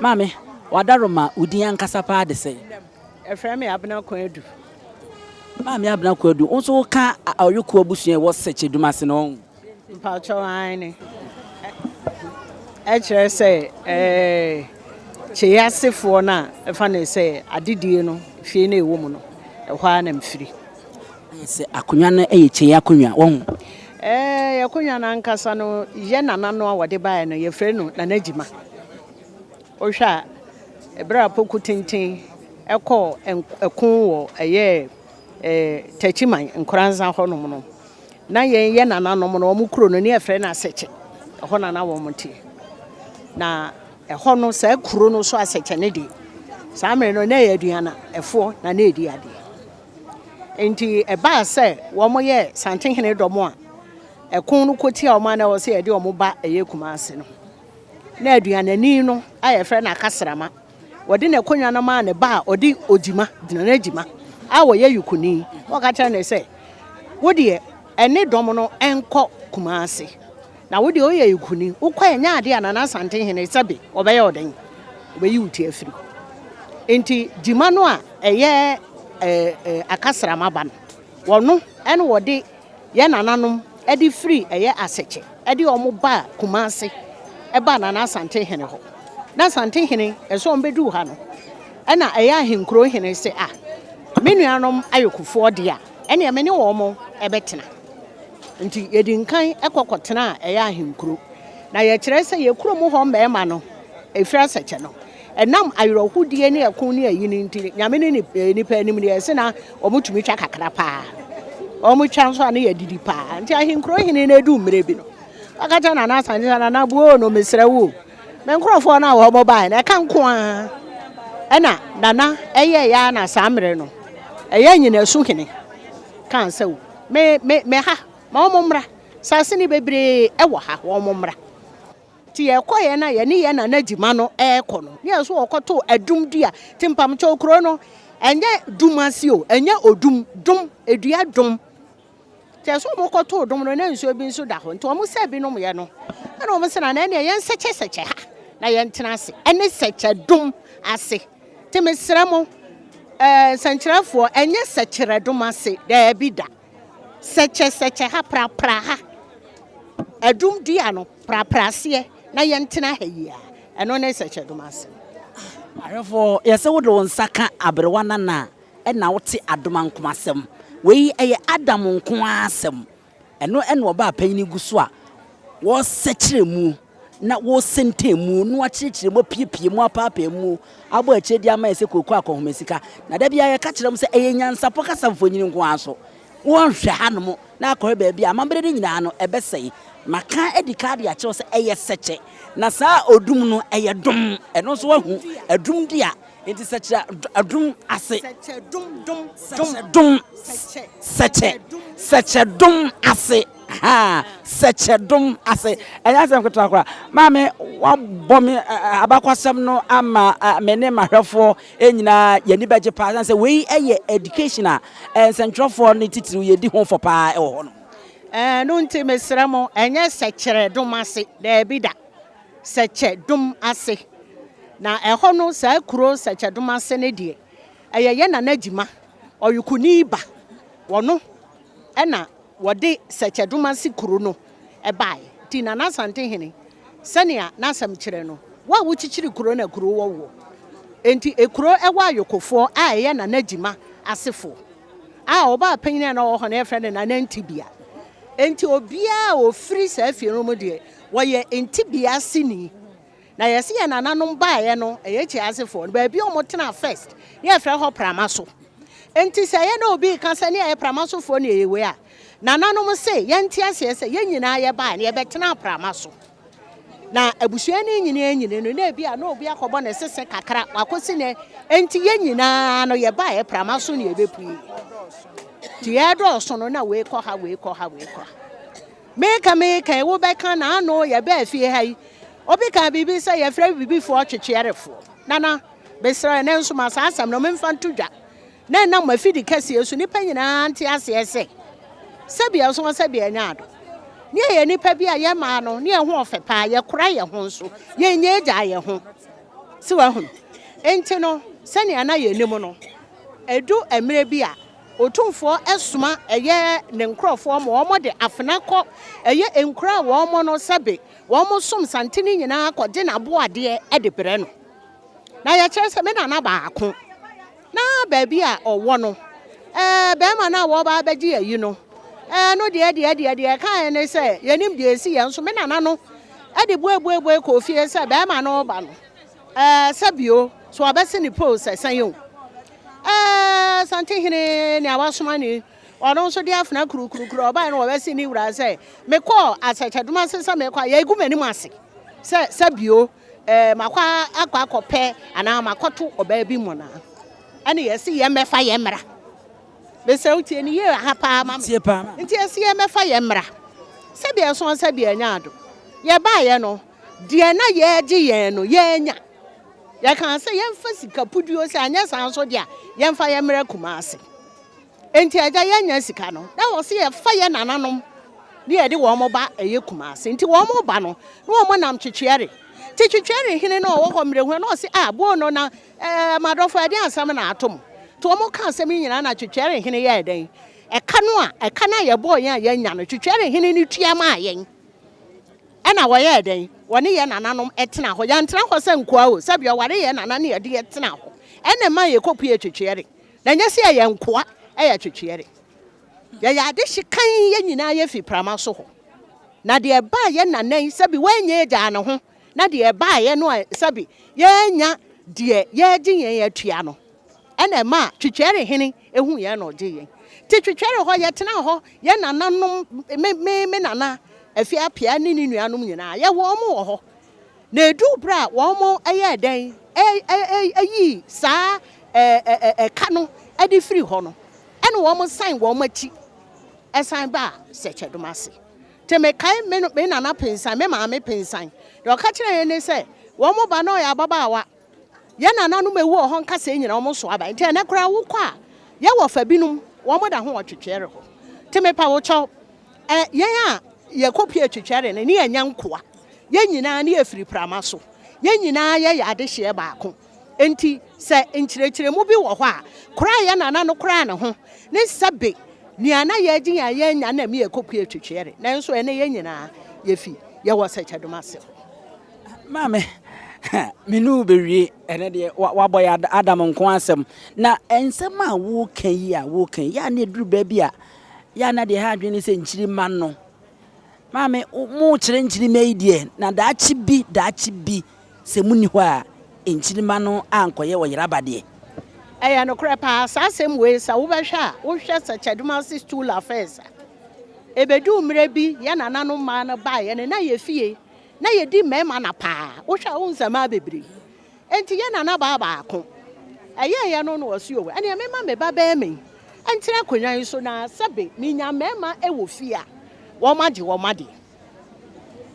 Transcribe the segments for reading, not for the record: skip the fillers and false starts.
Maame, w'adaroma, wo din ankasa paa de sɛn? Ɛfrɛ me Abena Kwadu. Maame Abena Kwadu, wo nso woka Ɔyoko abusua a ɛwɔ Sɛkyɛ Dumase no ho? Mpakyɛw, aane. Ɛkyerɛ sɛ ɛɛ Kyei asefoɔ no a ɛfa ne sɛ adedie no fie no ɛwɔ mu no, ɛhɔ ara na mfiri. Ayɛ sɛ akonnwa no yɛ Kyei akonnwa, wahu? Ɛɛ akonnwa no ankasa no, yɛ nana no a wɔde baeɛ no, yɛfrɛ no Nana Gyima. Wohwɛ a, ɛberɛ a Poku Tenten kɔɔ ɛko wɔ ɛyɛ Takyiman, Nkoranza hɔnom no, na yɛn yɛ nananom no, wɔn kuro no, ne yɛfrɛ no Asɛkyɛ. Ɛhɔ na na wɔn te. Na ɛhɔ no, saa kuro no so Asɛkyɛ no deɛ, saa mmerɛ no, na ɛyɛ aduanafoɔ na na ɛdi adeɛ. Nti ɛbaa sɛ wɔyɛ Santehene dɔm a, ɛko no kɔtia wɔn a na ɛwɔ sɛ yɛde wɔn ba ɛyɛ Kumase no. Na aduanani no a yɛfrɛ no Akasrama, wɔde n'akonnwa no maa ne ba a ɔde Ogyima, Nana Gyima, a ɔyɛ Yukuni. Wɔka kyerɛ no sɛ, wo deɛ ɛne dɔm no nkɔ Kumase, na wo deɛ woyɛ Yukuni, wokɔ a ɛnyɛ adeɛ a Nana Asantehene sɛbe ɔbɛyɛ wo dɛn? Ɔbɛyi wo ti afiri hɔ. Nti Gyima no a ɛyɛ Akasrama ba no, wɔno ɛna wɔde Yɛn nananom de firi ɛyɛ Asɛkyɛ de wɔn baa Kumase baa Nana Asante hene hɔ. Na Asante hene ɛsɛ wɔn bɛduu ha no, ɛna ɛyɛ ahenkuro hene se ah, me nuanom Ayokofoɔ deɛ a, ɛneɛ me ne wɔn bɛtena. Nti yɛdi nkan kɔ kɔtenaa ɛyɛ ahenkuro. Na yɛkyerɛ sɛ yɛ kurom hɔ mmarima no, ɛfiri Asɛkyɛ no, Ɛnam awerɛhodie ne ɛko ne ayi no nti, Nyame ne nnipa anim deɛ, ɛse na wɔtumi twa kakra paa. Wɔtwa nso a ne yɛdidi paa. Nti ahenkuro hene no ɛduu mmerɛ bi no, ɔka kyerɛ Nana Asante sɛ, Nana buo no mesrɛ wo o, me nkurɔfoɔ no a wɔn baeɛ no, ɛka nko ara. Ɛna Nana ɛyɛeɛ ara na saa mmerɛ no, ɛyɛ Nyinasu hene kaa sɛ o, me, me, me ha, ma wɔn mmra. Saase no bebree ɛwɔ ha, wɔn mmra. Nti yɛkɔeɛ no a yɛne yɛn nana Gyima no rekɔ no, ne yɛn nso wɔkɔtoo adum dua. Nti mpamkyɛw kuro no, ɛnyɛ dum ase o, ɛnyɛ odum, dom, edua dom. Nti ɛsɛ wɔn kɔtoo dom no, na nsuo bi nso da hɔ. Nti wɔn sɛ binom yɛ no, ɛna wɔn sɛ nana ɛneɛ yɛn sɛkyɛsɛkyɛ ha na yɛntena ase, ɛne sɛkyɛ dom ase. Nti mesrɛ mo, ɛɛ nsɛnkyerɛfoɔ, ɛnyɛ sɛkyerɛ dom ase, daabi da. Sɛkyɛsɛkyɛ ha, prapra ha. Adum dua no, prapra aseɛ na yɛntena ha yi ara. Ɛno ne sɛkyɛdom asɛm. Ahwɛfoɔ, yɛsɛ wode wo nsa ka aberewa nana a, ɛna wote adomankomasɛm. Wei ɛyɛ Adam nko ara asɛm. Ɛno ɛna ɔbaa panyin gu so a wɔresɛkyerɛ mu na wɔresɛntɛn mu na wɔakyerɛkyerɛ mu apiepie mu apaapaa mu abɔ akyire de ama yɛ sɛ kooko akɔnhoma sika. Na da biara yɛka kyerɛ mo sɛ ɛyɛ nyansapɔ kasa mfonini nko ara so. Wɔnhwɛ hanom na akɔhwɛ baabi a amammerɛ no nyinaa no ɛbɛsɛe. Maka adi kan de akyerɛ wo sɛ ɛyɛ sɛkyɛ, na saa odum no ɛyɛ dom. Ɛno nso woahu, adum dua. Enti sɛkyerɛ adum ase. Sɛkyɛ dom dom Sɛkyɛ dom sɛkyɛ sɛkyɛ dom ase. Ha sɛkyɛ dom ase. Ɛnyɛ asɛm ketewa koraa. Maame wabɔ me abakwasɛm no ama me ne m'ahwɛfoɔ nyinaa yɛn ani bɛgye paa. Sɛ wei yɛ education a nsɛntwerɛfoɔ ne titiriw yɛdi ho fɔ paa wɔ hɔ no. Ɛno nti mesrɛ mo, ɛnyɛ sɛkyerɛ dom ase, daabi da. Sɛkyɛ dom ase. Na ɛhɔ no, saa kuro Sɛkyɛ dom ase no deɛ, ɛyɛ yɛn Nana Gyima, Ɔyokoni ba. Ɔno na wɔde Sɛkyɛ dom ase kuro no baeɛ. Nti Nana Asantehene, sɛnea n'asɛm kyerɛ no, wo a wokyekyere kuro na kuro wɔ woɔ. Enti ekuro ɛwɔ Ayokofoɔ a ɛyɛ Nana Gyima asefoɔ. A ɔbaa panyin a na ɔwɔ hɔ no yɛfrɛ no Nana Ntibia. Enti obiara a ɔfiri saa fie no mu deɛ, wɔyɛ Ntibia aseni. Na yɛse yɛn nananom baeɛ no, ɛyɛ Kyiasefoɔ no, baabi a wɔtenaa first, ne yɛfrɛ hɔ Prama so. Enti sɛ ɛyɛ na obi reka sɛ ne yɛyɛ Pramasofoɔ ne yɛyɛ wei a, nananom se yɛnte aseɛ sɛ yɛn nyinaa yɛbaeɛ no, yɛbɛtenaa Prama so. Na abusua no nyini anyini no, na ebi a na obi akɔbɔ ne sese kakra, wakɔsi ne, enti yɛn nyinaa no yɛbaeɛ Prama so ne yɛbɛpue. Nti yɛdɔɔso no na wei kɔ ha, wei kɔ ha, wei kɔ ha. Meka meka yi, wobɛka na ano yɛbaa fie ha yi, obi kaa biribi sɛ yɛfrɛ bibifoɔ twetweɛrefoɔ. Nana, mesrɛ ɛnɛ nso ma saa asɛm no memfa nto dwa na ɛnam afidi kɛseɛ so nnipa nyinaa nte aseɛ sɛ sɛbi ɛso sɛbi ɛnyɛ ado. Ne yɛyɛ nnipa bi a yɛmaa no ne yɛn ho ɔfɛ paa, yɛkora yɛn ho nso, yɛnyɛ agya yɛn ho. So woahunu? Enti no, sɛnea na yɛnim no, ɛdu mmerɛ bi a, Otumfoɔ soma ɛyɛ ne nkorɔfoɔ ma wɔde afena kɔ ɛyɛ nkuro a wɔn no sɛbe wɔn som santene nyinaa kɔgye n'aboadeɛ de brɛ no. Na yɛkyerɛ sɛ me nana baako na baabi a ɔwɔ no, ɛɛ bɛrima no a wɔreba abɛgye ayi no, ɛɛ no deɛ deɛ deɛ deɛ ɛkaeɛ ne sɛ yɛnim deɛ ɛsi yɛn nso me nana no de buebuebue kɔɔ fie sɛ bɛrima no reba no, ɛɛ sɛ bio so ɔbɛse ne pole sɛ sɛn o. Ɛɛ Santehene nea wasoma ni, ɔno nso de afena kurukurukuru ɔbaeɛ no wɔbɛse ne wura sɛ mekɔɔ asɛkyɛdoma ase sɛ mekɔ a yɛgu m'anim ase sɛ sɛ bio Ɛɛ, makɔ akɔ akɔpɛ anaa makɔto ɔbaa bi mmonnaa. Ɛne yɛse yɛmmɛfa yɛn mmra. Mesrɛ wo tie no yie ha paa ma me. Tie paa ma. Nti yɛse yɛmmɛfa yɛn mmra. Sɛdeɛ ɛso sɛdeɛ ɛnyɛ ado. Yɛbaeɛ no, deɛ na yɛregye yɛn no, yɛannya. Yɛkaa sɛ yɛmfa sika puduo sɛ anyɛ saa nso deɛ a, yɛmfa yɛn mmra Kumasi. Enti agya yɛnya sika no na wɔse yɛfa yɛ nananom ne yɛde wɔn ba ɛyɛ Kumase nti wɔn ba no na wɔn nam Twetweɛre nti Twetweɛre hene no ɔwɔ hɔ mmerɛhua na ɔse ah buo no na ɛɛ madɔfo ɛdeɛn asɛm na ato mo nti wɔn ka asɛm yi nyinaa na Twetweɛre hene yɛɛ dɛn ɛka no a ɛka no a yɛbɔɔ yɛn a yɛanya no Twetweɛre hene no tua maa yɛn ɛna wɔyɛɛ dɛn wɔne yɛ nananom ɛtena hɔ yɛantena hɔ sɛ nkoa o sɛbi ɔware yɛ nana ne yɛde yɛtena hɔ ɛna ɛma yɛkɔpue Twetweɛre Na ɛnyɛ sɛ yɛyɛ nkoa yɛ twetweɛre. Yɛyɛ adehye kann yɛn nyinaa yɛfi prama so hɔ. Na deɛ ɛbaeɛ nana yi sɛbi wannya agyaa ne ho na deɛ ɛbaeɛ no a sɛbi yɛannya deɛ yɛregye yɛn atua no ɛna ɛmaa twetweɛre hene huu yɛn na ɔgyee yɛn. Nti twetweɛre hɔ yɛtenaa hɔ yɛn nananom me me me nana Afie Appiah ne ne nuanom nyinaa yɛwɔ wɔn wɔ hɔ. Na eduu bere a wɔyɛɛ dɛn yii saa ɛka no de firii hɔ no, ɛna wɔsan wɔn akyi san baa Sɛkyɛdom ase. Nti mekae me me nana Pensan, me maame Pensan, deɛ ɔka kyerɛɛ yɛn ne sɛ, wɔn ba no ɔyɛ ababaawa, yɛn nananom awu wɔ hɔ nkasɛɛ nyinaa wɔn so aba. Nti ɛnnɛ koraa wokɔ a, yɛwɔ fa binom, wɔn da ho wɔ Twetwɛre hɔ. Nti mepa wo kyɛw, Ɛ, yɛn a yɛkɔpue twetwɛre no, ne yɛnyɛ nkoa. Yɛn nyinaa ne yɛfiri prama so. Yɛn nyinaa yɛyɛ adehyeɛ baako. Enti sɛ nkyerɛkyerɛmu bi wɔ hɔ a, kora a yɛn nana no koraa ne ho ne sɛbe nea na yɛregye yɛn a yɛannya na ɛma yɛkɔpue twetwɛre. Nanso ɛnnɛ yɛn nyinaa yɛfi, yɛwɔ sɛkyɛdom ase hɔ. Maame, me ne wo bɛwie ɛnɛ deɛ woabɔ yɛ Adam nko asɛm. Na nsɛm a woreka yi a woreka yi, yɛ a na ɛduru baabi a Yɛ a na deɛ ɛha adwene ne sɛ nkyirimma no. Maame, morekyerɛ nkyirimma yi deɛ, na daakye bi, daakye bi, sɛ monni hɔ a, nkyirimma no ankɔyɛ ɔyeraba deɛ. Ɛyɛ nokorɛ paa, saa asɛm wei sɛ wobɛhwɛ a, wohwɛ Sɛkyɛdumase Stool Affairs a, ɛbɛduu mmerɛ bi yɛn nananom mmaa no baeɛ no, na yɛ fie, na yɛdi mmarima na paa, wohwɛ a wohu sɛ mmaa bebree. Enti yɛn nanabaa baako, ɛyɛeɛ no na ɔse o, ɛneɛ memma me ba barima yi ntena akonnwa yi so na sɛbe menya mmarima wɔ fie a, wɔagye wɔn adeɛ.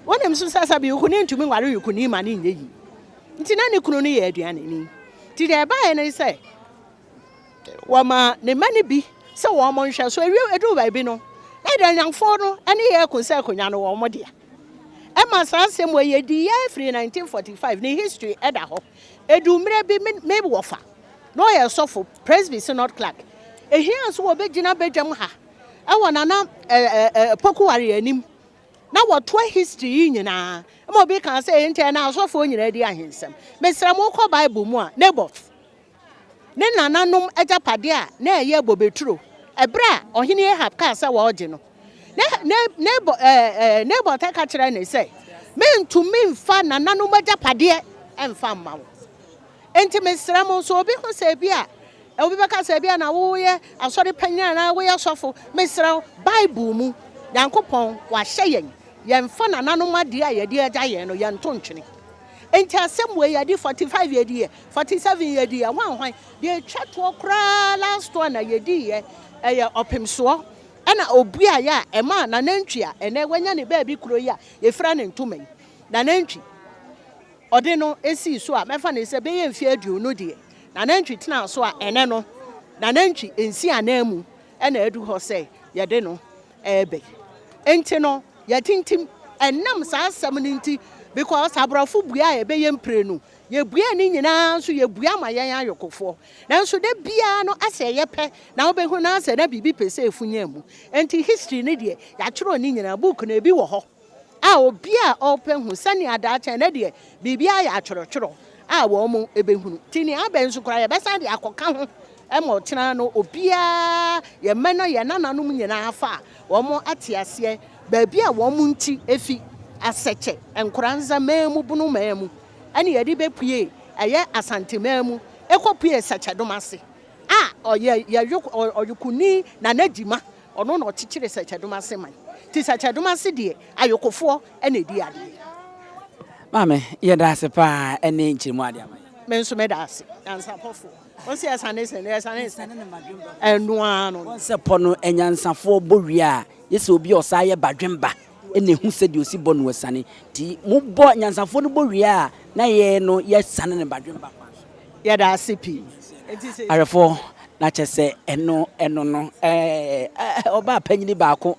Wonim nso sɛ sɛbe yukuni ntumi nware yukuni ma no nyɛ yie. Nti na ne kunu no yɛ aduaneni. Nti deɛ ɛbaeɛ ne sɛ, Wɔmaa ne mma no bi sɛ wɔn nhwɛ so. Ewie eduu baabi no, na Aduanyanfoɔ no ne yɛn reko sɛ akonnwa no wɔn dea. Ɛma saa asɛm wei yɛdii yɛn firi 1945, ne history da hɔ. Eduu mmerɛ bi me me wɔfa, na ɔyɛ sɔfo, Presby Synod Clerk. Ehiaa sɛ wɔbɛgyina badwam ha wɔ Nana Pokuware anim na wɔtoa history yi nyinaa. Ɛma obi kaa sɛ, enti ɛnna asɔfoɔ nyinaa di ahensɛm. Mesrɛ mo wokɔ Bible mu a, Naboth, ne nananom agyapade a na ɛyɛ bobeturo bere a Ɔhene Ahab kaa sɛ wɔregye no. Nabot ka kyerɛɛ no sɛ, Merentumi mfa nananom agyapadeɛ mfa mma wo. Enti mesrɛ mo, sɛ obi hu sɛ ebi a obi bɛka sɛ ebi a na woyɛ asɔre panyin anaa woyɛ sɔfo, mesrɛ wo, Bible mu, Nyankopɔn wahyɛ yɛn, yɛmfa nananom adeɛ a yɛde agya yɛn no, yɛnto ntwene. Enti asɛm wei yɛde 45 yɛdiiɛ, 47 yɛdiiɛ, hwan hwan, deɛ ɛtwa toɔ koraa last one a yɛdiiɛ ɛyɛ ɔpemsoɔ ɛna ɔbuaeɛ a ɛmaa Nanantwi a ɛnɛ wanya ne baabi kuro yi a yɛfira ne ntoma yi, Nanantwi ɔde no sii so a mɛfa no sɛ bɛyɛ mfeɛ aduonu deɛ Nanantwi tenaa so a ɛnɛ no Nanantwi nsi ananmu ɛna adu hɔ sɛ yɛde no ɛreba yi. Enti no Yɛatintim ɛnam saa asɛm no nti because aborɔfo bua a ɛbɛyɛ mprenu. Yɛbua ne nyinaa nso yɛbua ma yɛn ayokofoɔ. Nanso da biara no asɛ ɛyɛ pɛ na wobɛhu na asɛ na biribi pɛ sɛ ɛfunya mu. Enti history no deɛ yɛatwerɛ ne nyinaa, book no ebi wɔ hɔ a obi a ɔpɛ hu sɛnea daakye ɛnɛ deɛ biribiara yɛ atwerɛtwerɛ a wɔn mo ɛbɛhunu. Nti nea abɛn nso koraa yɛbɛsan de akɔka ho ɛma ɔkyena no obiara, yɛn mma no, yɛn nananom nyinaa fa a wɔn ate aseɛ baabi a wɔn nti efi Asɛkyɛ, Nkoranza man mu, Bono man mu, ɛne yɛde bɛpue ɛyɛ Asante man mu, ɛkɔpue Sɛkyɛdom ase a ɔyɛ yɛ ɔyokoni Nana Gyima, ɔno na ɔkyekyere Sɛkyɛdom ase man. Nti Sɛkyɛdom ase deɛ ayokofoɔ ɛna ɛdi adeɛ. Maame, yɛda ase paa ɛne nkyerɛmu ade ama yɛn. Me nso meda ase. Nyansapɔfoɔ. Wɔn sɛ yɛsane sɛ yɛsane sɛ ɛno ara no. Wɔn sɛ pɔ no anyansafoɔ bɔ wie a, yɛsɛ obi a ɔsan yɛ badwemba ɛna ehu sɛdeɛ osi bɔ no asiane. Nti mobɔ nyansafoɔ no bɔ wie a, na yɛn no yɛsane no badwemba kwan so. Yɛda ase pii. Ahwɛfoɔ, na kyerɛ sɛ ɛno ɛno no ɛɛ ɔbaa panyini baako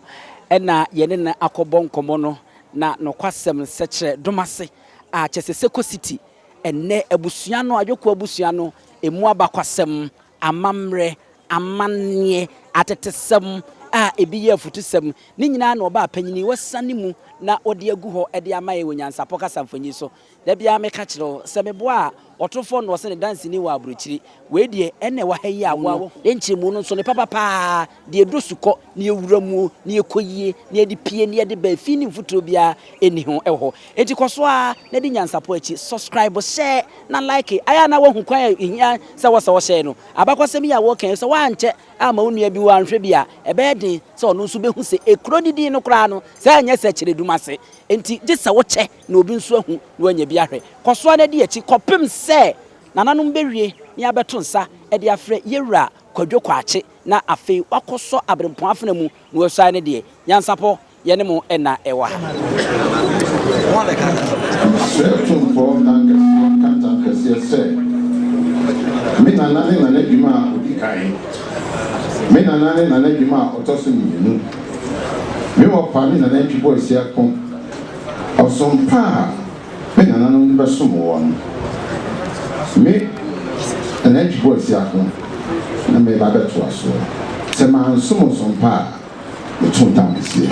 ɛna yɛne no akɔbɔ nkɔmmɔ no, na nokwasɛm sɛkyerɛ Domase a kyerɛ sɛ Seko City ɛnnɛ abusua no, Adwoko abusua no emu abakwasɛm, amammerɛ, amanneɛ, atetesɛm a ebi yɛ afutusɛm, ne nyinaa na ɔbaa panyini wasane mu na ɔde agu hɔ de ama yɛn wɔ nyansapɔ kasa mfonyin so. Da biara meka kyerɛ wo sɛ meboa a, ɔtorofoɔ na ɔse ne danseni wɔ aburokyiri. Wei deɛ ɛna ɛwɔ ha yi a wo ne nkyerɛmu no nso ne papa paa, deɛ ɛdɔ sukɔ, ne ɛwura muo, ne ɛkɔ yie, ne ɛde pie, ne ɛde ba efi ne mfuturo biara ɛnni ho ɛwɔ hɔ. Enti kɔ so ara na di nyansapɔ akyi, subscribe, share na like. Ayɛ a na woahu kwan a ɛhia sɛ wɔ sɛ wɔhyɛɛ no. Abakɔsɛm yi a wɔreka yi, sɛ woankyɛ amma wo nua bi wanhwɛ bi a, ɛbɛyɛ den sɛ ɔno nso bɛhu sɛ ekuro no din no koraa no, sɛ ɛnyɛ sɛ Kyerɛdum ase. Enti gye sɛ wokyɛ na obi nso ahu na wanya bi ahwɛ. Kɔ so ara na di akyi kɔpem sɛ nananom bɛwie na yɛabɛto nsa de afrɛ Yɛwura Kwadwo Kwakye na afei wakɔsɔ aberempɔn afena mu na wasuae no deɛ, Nyansapɔ, yɛne mo na ɛwɔ ha. Mesrɛ Tumfoɔ Ntankɛseɛ nka ntankɛseɛ sɛ, Me nana ne Nana Dwima a ɔdi kan, me nana ne Nana Dwima a ɔtɔ so mmienu, me wɔfa ne Nana Antwi Boasiako, ɔsom pa a me nananom de bɛsom woɔ no, me Nana Antwi Boasiako na mereba abɛtoa soɔ. Sɛ mansom ɔsom pa a, meto ntam kɛseɛ.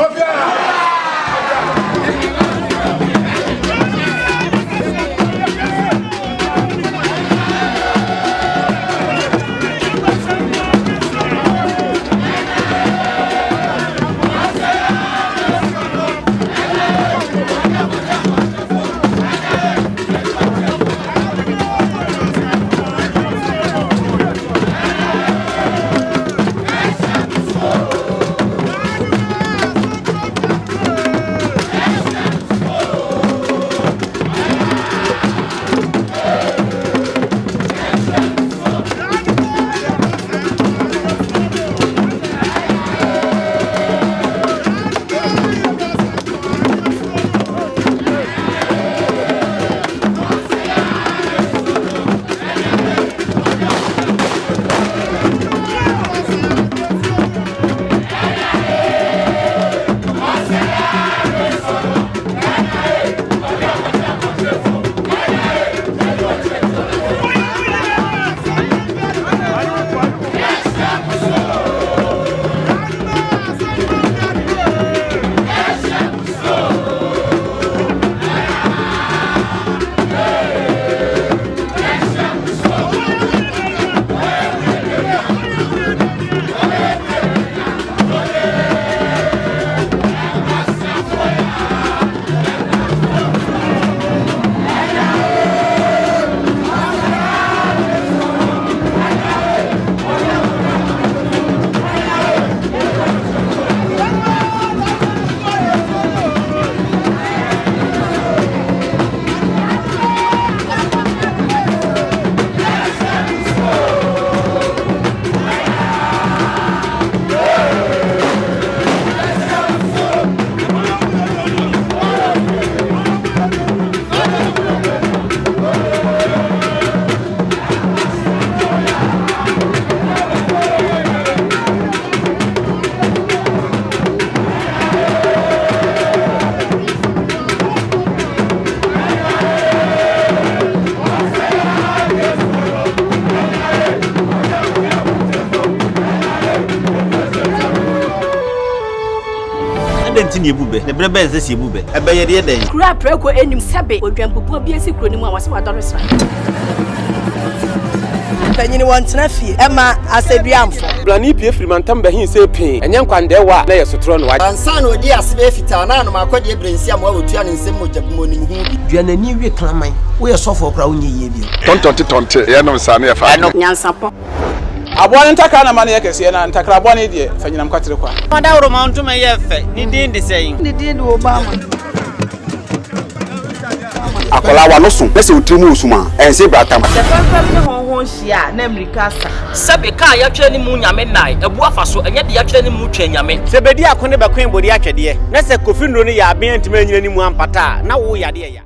Adɛn nti na yɛbu bɛ? Na berɛ bɛn na ɛsɛ sɛ yɛbu bɛ? Ɛbɛ yɛde yɛ dɛn? Kuro a prako nnim sɛbe odwanbubuo bi asi kuro no mu a wɔse wadɔre sra. Mpanyini wɔntena fie ɛma asɛduamfo. Blani pue firi mantam bɛhe sɛ pee, ɛnyɛ nkwandɛɛwa a na ɛyɛ sotorɔ na wagye. Ansa na ɔdii ase bɛyɛ fitaa na anom akɔdeɛ berɛ nsi amoa wɔtua ne nsam mogya bum ɔnim ho bi. Dua n'ani we kraman, woyɛ sɔfoɔ koraa wonyɛ yie bio. Tɔntɔnte tɔnte, yɛnom saa ne yɛfa adeɛ. Nyansapɔ. Aboa no ntakra na ma no yɛ kɛseɛ, na ntakra bɔne deɛ, fa nyinam kwatere kwa. Ɔdawuroma ntoma yɛ fɛ, ne din de sɛn? Ne din de Obama. Akwadaa w'ano so na sɛ wo tiri mu resum a, ɛnse bratam. Sɛ fɛmfɛm ne hɔnhɔn hyia a, na mmirika asa. Sɛbe kaa yɛatwerɛ ne mu Nyame nnae, abu afa so, ɛnyɛ de yɛatwerɛ ne mu twɛn Nyame. Sɛ bedi ako ne bɛkoe bode atwɛdeɛ, na sɛ Kofi nnuro no yɛ aben antumi anyina ne mu ampata a, na wo yadeɛ ya.